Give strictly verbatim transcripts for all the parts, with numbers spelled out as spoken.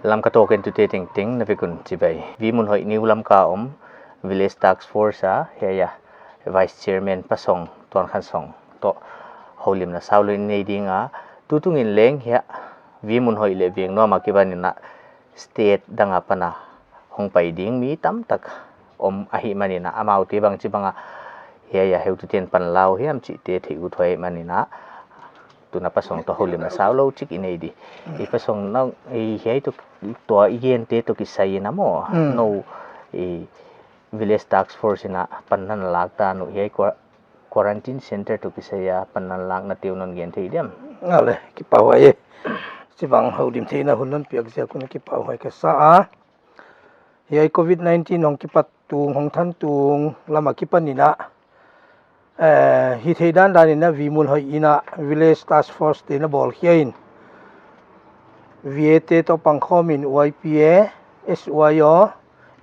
Lamka Talk entute tengteng na vek un chibai. Vimunhoih New Lamka om Village Task Force a hiai a Vice Chairman Pa Song, Tuankhansong toh houlimna saulou i nei ding a, tutung in leng hiai Vimunhoih leh Vengnuam akipan in a state dang apan a hongpai ding mi tamtak om ahihman in a, amaute bangchibang a hiai a heutute'n panla uh hiam chihte theih uthuai man in a, tun a Pa Song toh houlimna saulou chik i nei di. I Pa Song, nang, i hiai toh, tua i gente toh kisai in a maw, Hmm. nou i Village Task Force in a panna na lak dan uh, hiai qua-, quarantine center toh kisai a panna na lakna teuh non gen thei diam? Ngale, kipahhuai e. Chibang houlim theihna hun non piak ziak un kipahhuai ka sa a. Hiai covid nineteen hong kipat tung, hong than tung lam akipan in a, eh, hithei dandan in a Vimunhoih in a Village Task Force te na bawl khia in, V A te toh pangkhawm in Y P A, S Y O,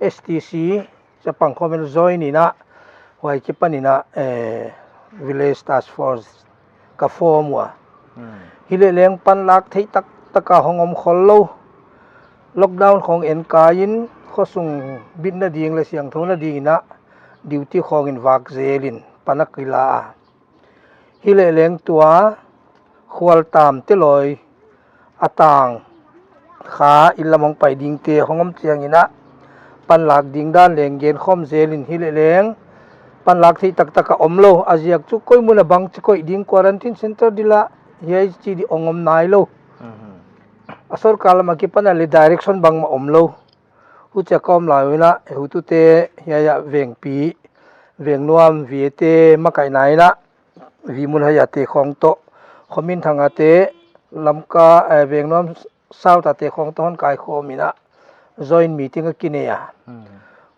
S T C, chia pangkhawm in join in a, huai kipan in a, eh, Village Task Force ka form ua. Hmm. Hileh leng panlak theih taktak a hong om khollou. Lockdown khong enkai in, khosung bitna ding leh siangthouna ding in a, duty khong in vak zel in, pan a kila a. Hileh leng tua, khual tam te loi, a tang kha inn lam hongpai dingte hong om chiang in a, panlak ding dan leng gen khawm zel in hileh leng, panlak theih taktak a omlou, a ziak chu koi mun a bangchi koih ding quarantine center di lah, hiai chi di hong om nailou. Mhm. A sorkar lam akipan a leh direction bangmah omlou. Huchia ka om lai un a, hutute hiai a Vengpi, Vengnuam, V A te makaihna in a, Vimunhoih a te khong toh, Khominthang a te, Lamka, eh, Vengnuam South a te khong toh hon kaikhawm in a, joint meeting a kinei a. Hmm.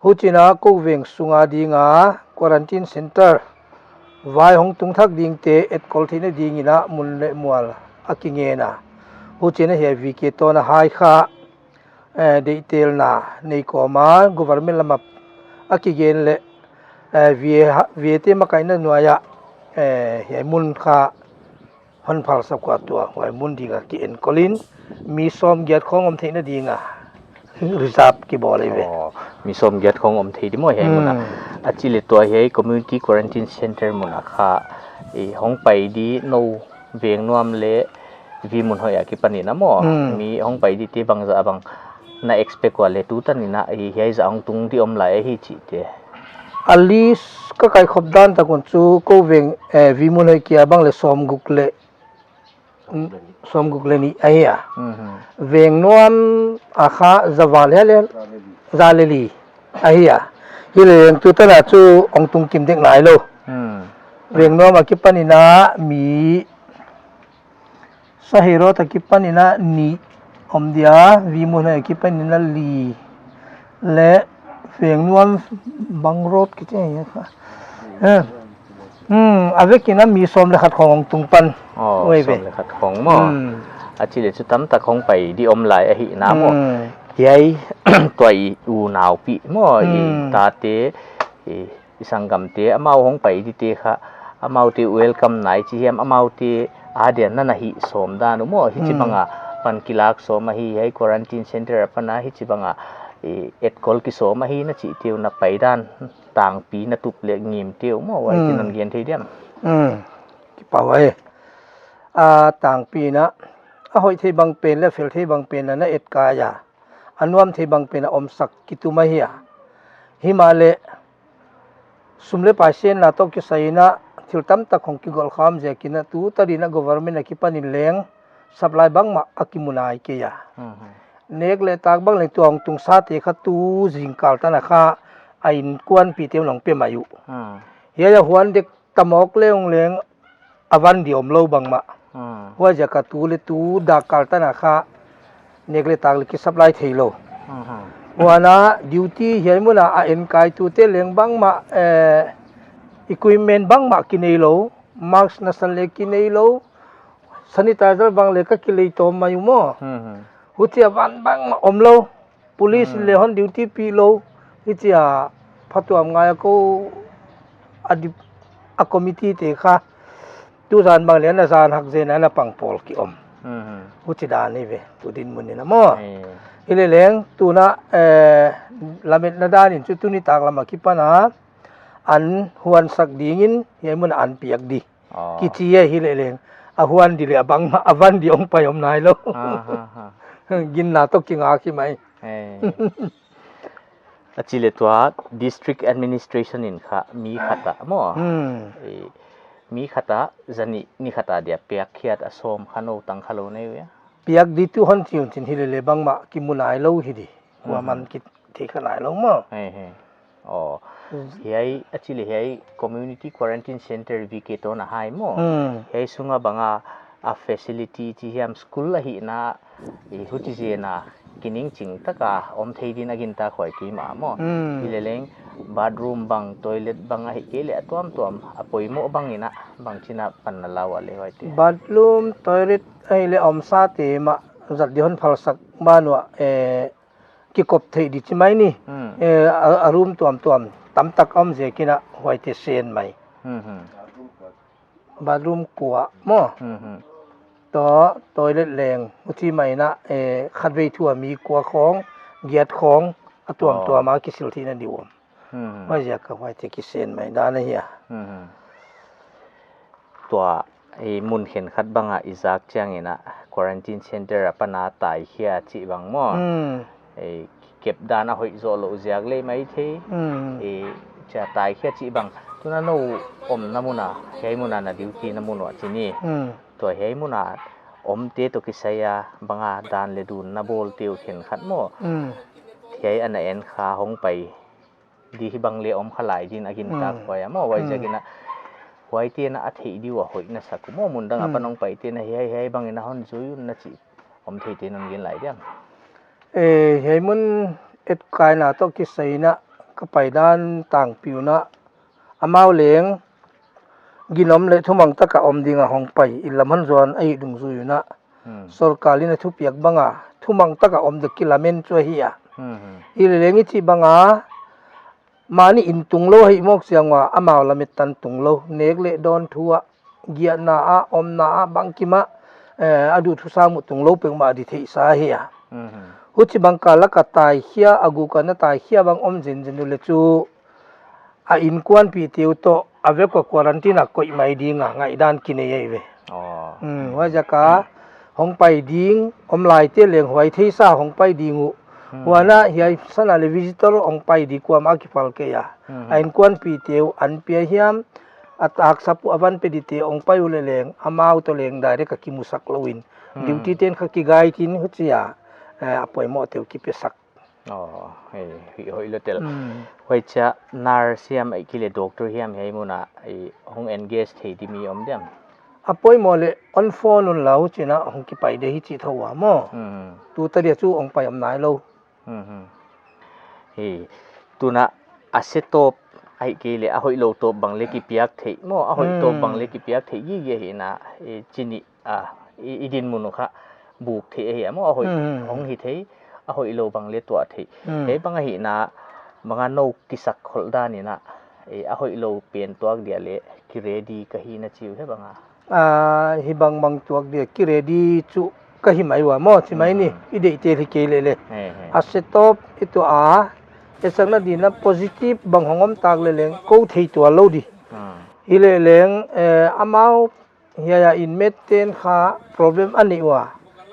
Huchiin a kou veng sunga dinga quarantine center vai hong tung thak dingte etkol theihna dingin a mun leh mual a kingen a. Huchiin a hiai V K toh na hai kha, eh, deihtelna nei kawm a, government lam a kigen leh, eh, V A ha-, V A te makaihna nuai a, eh, hiai mun kha hon phal sak ua, tua huai mun dinga kienkol in mi sawmgiat khong om theihna dinga reserve kibawl ei ve. Oh, mi sawmgiat khong om thei di maw hiai mun a. Hmm. A chih leh tua hiai community quarantine center mun a kha, i hongpai di nou Vengnuam leh Vimunhoih akipanin a maw. Hmm. Mi hongpai dite bangzah bang na expect ua leh tutan in a, i hiai zah hong tung di om lai ahi chihte. A list ka kaikhop dan tak un chu kou veng, eh, Vimunhoih kia bang leh sawmguk leh, mm, sawmguk leh nih ahi a. Mhm. Vengnuam a kha za val hia leh za leh li ahi a. Hileh leng tutan a chu hong tung kim dek nailou. Hmm. Vengnuam akipanin a mi Saherot akipanin a nih om dia, Vimunhoih akipanin a li leh Vengnuam bang road kichi ahi kha. Eh. Hmm, a vekin a mi sawm leh khat khong hong tung pan. Oh, uai ve. Sawm leh khat khong maw. Hmm. A chih leh chu tamtak hongpai di om lai ahi na maw. Hmm. Hiai tua i unaupi maw, i, hmm, tate, i, i sanggamte, amau hongpai dite kha, amaute welcome nai chi hiam, amaute a dia na na hih sawm dan uh maw, hichi, hmm, banga pan kilak sawm ahi, hiai quarantine center apan a hichi banga, i, etkol kisawm ahi na chihte uh na pai dan tangpi na tup leh ngimte uh maw, huai, hmm, te non gen thei diam? Hmm. Kipahhuai. A tangpi in a, a hoih thei bang pen leh fel thei bang pen a na etkai a, a nuam thei bang pen a omsak kitum ahi a. Himahleh sum leh pai senna toh kisai in a thil tamtak hong kigolh kham ziakin a tutan in a government akipanin leng supply bangmah a kimu nai kei a. Mhm. Nek leh tak bang leng tua hong tungsate kha tu zingkal tan a kha a inkuanpihte uh hong pe mai uh. Hmm. Hiai a huan dek ta mawk leng leng a van di omlou bangmah. Hmm. Huaiziak a tu leh tu dak kal tan a kha nek leh tak leh kisupply theilou. Mhm. Huan a duty hiai mun a a enkaitute leng bangmah, eh, equipment bangmah kineilou, mask nasan leh kineilou, sanitizer bang leh ka kilei tawm mai uh maw. Mhm. Huchia van bangmah omlou. Police, hmm, leh hon duty pihlou, hichia phatuam ngai a kou a di-, a committee te kha. Tuzan bang leh ana zan hak zen a ana pang pawl ki om. Hmm. Huchi dan ahi ve, tu dinmun in a maw. Eh. Hileleng tuna, eh, lametna dan in chu tuni tak lam a kipan a an huansak dingin hiai mun a an piak di. Oh. Kichi e hileleng. A huan di leh a bangmah a van di hong pai om nailou. Ha, ha, ha. Ginna toh kingak hi mai. Eh. A chih leh tua district administration in kha mi khat a maw. Hmm. Eh, mi khat a zani ni khat a dia piak khiat a sawm kha nou tang kha lou nei ve. Piak di tu hon chiun chin hileleng bangmah kimu nailou hi di. Kuaman Mhm. kithei kha nailou maw. He, he. Oh. Mm. Hiai, a chih leh hiai community quarantine center V K toh na hai maw. Mm. Hiai sunga bang a, a facility chih hiam school ahihna, i huchi zen a, kiningching taka om thei din a gintak huai kei mah maw. Mm. Hileleng bathroom bang, toilet bang ahihkeileh a tuamtuam, a poimoh bang in a, bangchin a pan na la ua leh huaite. Bathroom, toilet ahihleh a omsa te mah, zat di hon phalsak ban ua, eh, kikop theih di chi mai ni. Hmm. Eh, a, a room tuamtuam tamtak om ziakin a huaite sen mai. Hmm, hmm. Bathroom kua maw. Hmm, hmm. Toh toilet leng huchi mai in a, eh, khatvei thu a mi kua khong, giat khong, a tuamtuam Oh. a kisil theihna di om. Hmm. Huaiziak a huaite kisen mai dan ahi a. Hmm. Tua, i mun khenkhat bang a i zak chiangin a quarantine center apan a taikhia chih bang maw. Hmm. I kep dan a hoih zoh lou ziak leh maithei. Hmm. I chia taikhia chih bang. Tuna nou omna mun a, hiai mun a na duty na mun ua chih ni. Hmm. Tua hiai mun a omte toh kisai a bang a dan leh dun na bawlte uh khenkhat maw. Hmm. Hiai ana en kha hong pai di hi bang leh om kha lai din a gintak Mm. huai a maw, huai Mm. ziakin a huaite'n a theih di ua hoih na sak uh maw, mun dang a Mm. pan hong paite'n a hiai, hiai bangin a hon zui un na chih om theite non gen lai diam. Eh, hiai mun etkaina toh kisai in a ka pai dan tangpi un a amau leng ginom leh thumang taka om ding a hong pai, i lam hon zuan ahih dungzui un a. Hmm. Sorkar in a thupiak bang a, thumang taka om dek kilamen chu ahi a. Hmm, hmm. Hileleng i chih bang a, mahni in tunglou ahih mawk chiang ua, amau lamet tan tunglou, nek leh dawn thu a, giatna a, omna a, bangkim a, eh, a duh thusam uh tunglou peuhmah di theihsa ahi a. Hmm, hmm. Huchibang kal lak a taikhia, a guk a na taikhia bang om zenzen uleh chu, a inkuanpihte uh toh, a vek ua quarantine a koih mai ding a, ngaihdan kinei ahi ve. Oh. Hmm, huaiziak a, hong pai ding, om laite leng huai theihsa hong pai ding uh. Hmm. Huan a hiai san a leh visitor hong pai di kuamah kiphal kei a. Hmm. A inkuanpihte uh an pia hiam, a taksap uh a van pe dite hong pai uleh leng, amau toh leng direct a kimusak lou in. Hmm. Duty te'n kha ki-guide in huchia, eh, a poimohte uh kipesak. Oh, hei, hei, hoihlou tel. Hmm. Huaichia nurse hiam ahihkeileh doctor hiam hiai mun a, eh, hong engage thei di mi om diam. A poimoh leh hon phone un la uh chin a hong kipai di hi chih thou a maw. Hmm. Tuta dia chu hong pai om nailou. Hmm, hmm. Hei, tuna a set up ahihkeileh a hoihlou tawp bang leh kipiak theih maw, a hoih tawp bang leh Hmm. kipiak theih gige hi in a, eh, chih ni a, i, i dinmun uh kha buk theih ahi a maw, a hoih Hmm. hong hi thei, a hoihlou bang leh tuah theih. Hmm. Hiai bang ahihna, bang a nou kisak khol dan in a, eh, a hoihlou pen tuak dia leh ki ready ka hi na chi uh hiai bang a. Ah, hibang bang tuak dia ki ready chu ka hi mai ua maw, chi mai ni, Hmm. i deihtel hi kei leh leh. He, he. A set up i tuah a, etsakna din a positive bang hong om tak leh leng kou thei tuanlou di. Hmm. Hileleng, eh, amau hiai a inmate te'n kha problem a nei ua.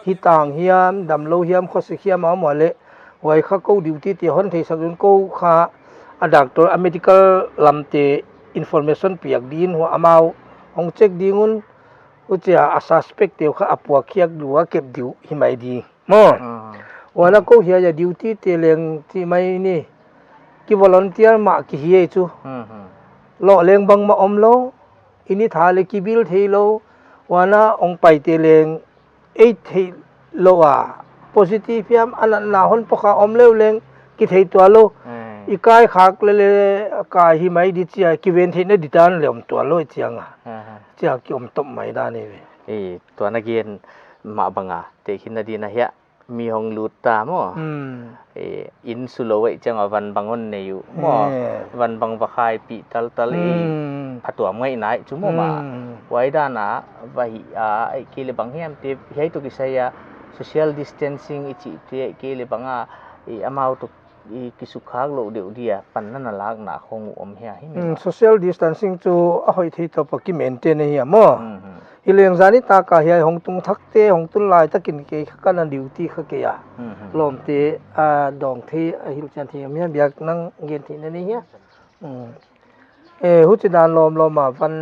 Hi tang hiam, damlou hiam, khosik hiam a om uleh. Huai kha kou duty te hon theisak un kou kha a doctor, a medical lamte information piak din hua amau hong check ding un. Huchia a suspect te uh kha a puak khiak di ua kep di uh hi mai di. Maw. Ah. Huan a kou hiai a duty te leng chi mai ni. Ki volunteer mah ki hi ei chu. Hmm, hmm. Loh leng bangmah omlou. I ni tha leh ki bill theilou. Huan a hong paite leng ei theilou a. Positive hiam a natna hon pawkha om leh leng ki thei tuanlou. Hmm. I kai khak leh leh kai hi mai di chia ki ven theihna di tan leh om tuanlou chiang a. Hmm, hmm. Chia ki om top mai dan ahi ve. Eh, tua na gen mah bang a, tehkhinna din a hiai mi hong lut ta maw. Hmm. Eh, inn sulou ei chiang a van bang hon nei uh maw. Eh. Van bang va khaipih taltal ei. Hmm. Phatuam ngaihna ei chu maw mah. Hmm. Huai dan a, va hi a, ahihkeileh bang hiam te, hiai toh kisai a, Social distancing i chihte kei le bang a, i amau toh i kisukkhak lou deuh dia panna na lakna khong uh om hia hi mi. Hmm, social distancing chu a hoih theih tawp a ki maintain ahi a maw. Hmm, hmm. Hileng zani tak a hiai hong tung thakte, hong tun lai takin kei kha ka na duty kha kei a. Hmm, hmm. Lawmte, a, dawng thei, a hilhchian thei om hia, biak nang gen theihna nei hia. Hmm. Eh, huchi dan lawmlawm a van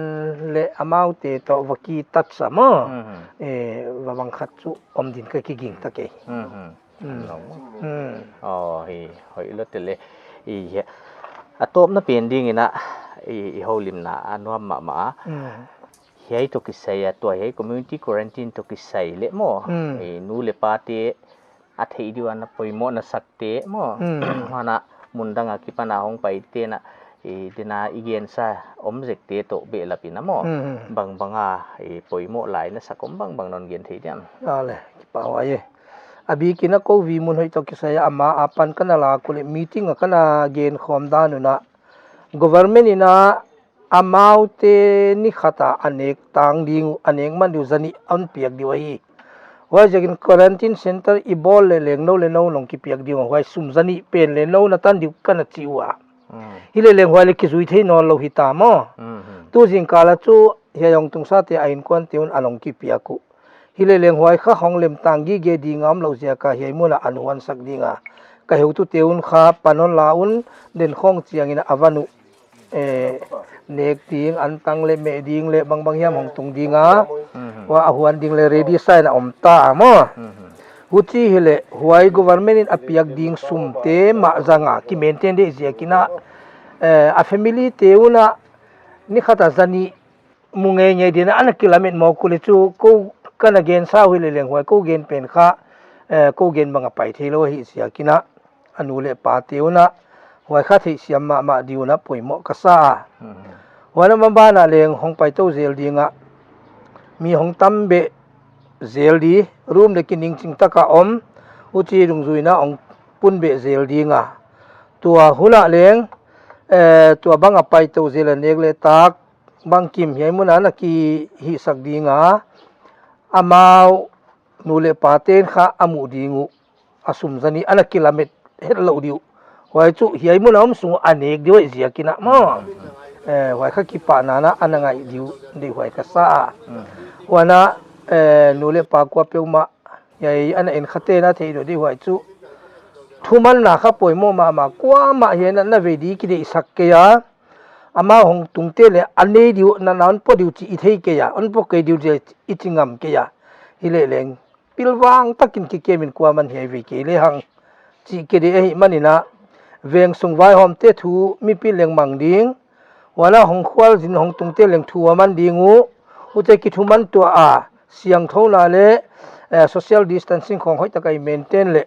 le amaute toh va kitat sa maw. Hmm, hmm. Eh, va bang khat chu om din ka kiging ta kei. Hmm, hmm. Hmm. Lawm. Hmm. Oh, hi, hoih lua tel e. I, hi, a tawpna pen dingin a, i, i houlimna a nuam mahmah a. Hmm. Hiai toh kisai a, tua hiai community quarantine toh kisai le maw. Hmm. I, nu le pate a theih diu a na poimoh na sakte maw. Hmm. Huan a mun dang a kipan a hong paite na, i, dena i gensa om zekte toh behlap in a maw. Hmm, hmm. Bangbang a, i, poimoh lai na sak om bangbang non gen thei diam. Ale, kipahhuai e. A bikin a kou vi mun hoih toh kisai a ama apan ka na lak uleh meeting a ka na gen khawm dan un a, government in a amaute ni khat a a nek tang ding uh, a nek man diu zanih a hon piak diu ahi. Huaiziakin quarantine center i bawl leh leng nou le nou nong kipiak ding uh, huai sum zanih pen le nou na tan diu ka na chi ua. Mm. Hileleng huai le kizui thei nawnlou hita maw. Mm-hmm. Tu zingkal a chu hiai hong tungsate a inkuante un a nong kipiak uh. Hileleng huai kha hong lemtang gige ding a omlou ziak a hiai mun a an huansak ding a. Ka heutute un kha pan hon la un, den khong chiangin a van uh, eh, nek ding, antang le meh ding le bangbang hiam hong tung ding a. Mhm. Huai a huan ding le ready sa in a om ta a maw. Mhm. Huchi hileh huai government in a piak ding sumte mah zang a ki maintain deuh ziakin a, eh, a family te un a ni khat a zanih mu ngeingei din a ana kilamet mawk uleh chu kou ka na gensa uh hileleng huai kou gen pen kha, eh, kou gen bang a pai theilou ahih ziakin a, a nu le pate un a huai kha theihsiam mahmah di un a poimoh ka sa a. Mhm. Huan a maban a leng hong paitou zel ding a, mi hong tam beh zel di, room le kiningching tak a om, huchi dungzui in a hong pun beh zel ding a. Tua hun a leng, eh, tua bang a paitou zel a nek le tak, bangkim hiai mun a na kihihsak ding a, amau nu le pate'n kha a muh ding uh, a sum zanih ana kilamet hetlou diu. Huai chu hiai mun a om sung a nek diu ahih ziakin a maw. Eh, huai kha kipahna na ana ngai diu, di huai ka sa a. Huan a, eh, nu le pa kuapeuhmah, hiai ana en khate na theih deuh di huai chu. Thumanna kha poimoh mahmah, kuamah hiai na, na vei di kideihsak kei a. Amau hong tungte le a nei diu, na, na hon po diu chih i thei kei a, hon po kei diu chih i chi ngam kei a. Hileleng pilvang takin kikem in kuaman hiai vei kei le hang chih kei di ahih manin a, veng sung vaihawmte thu mipi leng mang ding, huan a hong khualzin hong tungte leng thu a man ding uh, huchi kithuman tuah a, siangthouna le, eh, social distancing khong hoihtak a i maintain le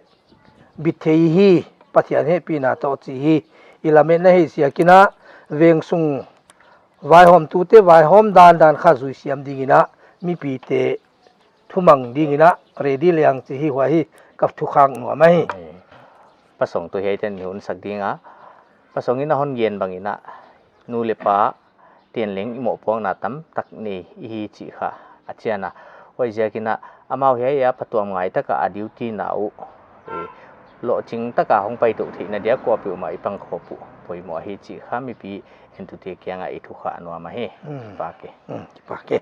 bit thei hi, Pathian hehpihna toh chih hi, i lametna ahih ziakin a, veng sung vaihawmtute vaihawm dandan kha zui siam dingin a, mipite thumang dingin a, ready leng chih hi huai hi, ka thukhak nuam ahi. Eh, Pa Song toh hiai tan i hun sak ding a, Pa Song in a hon gen bangin a, nu le pa te'n leng i mohpuakna tamtak nei i hi chih kha a chian a. Huaiziakin a, amau hiai a phatuam ngai tak a a duty na uh, eh, lohching tak a hong paitou theihna dia kuapeuhmah i pangkhawm uh poimoh ahi chih kha mipi entute kiang a i thukhak nuam ahi. Hmm. Kipak e. Hmm, kipak e.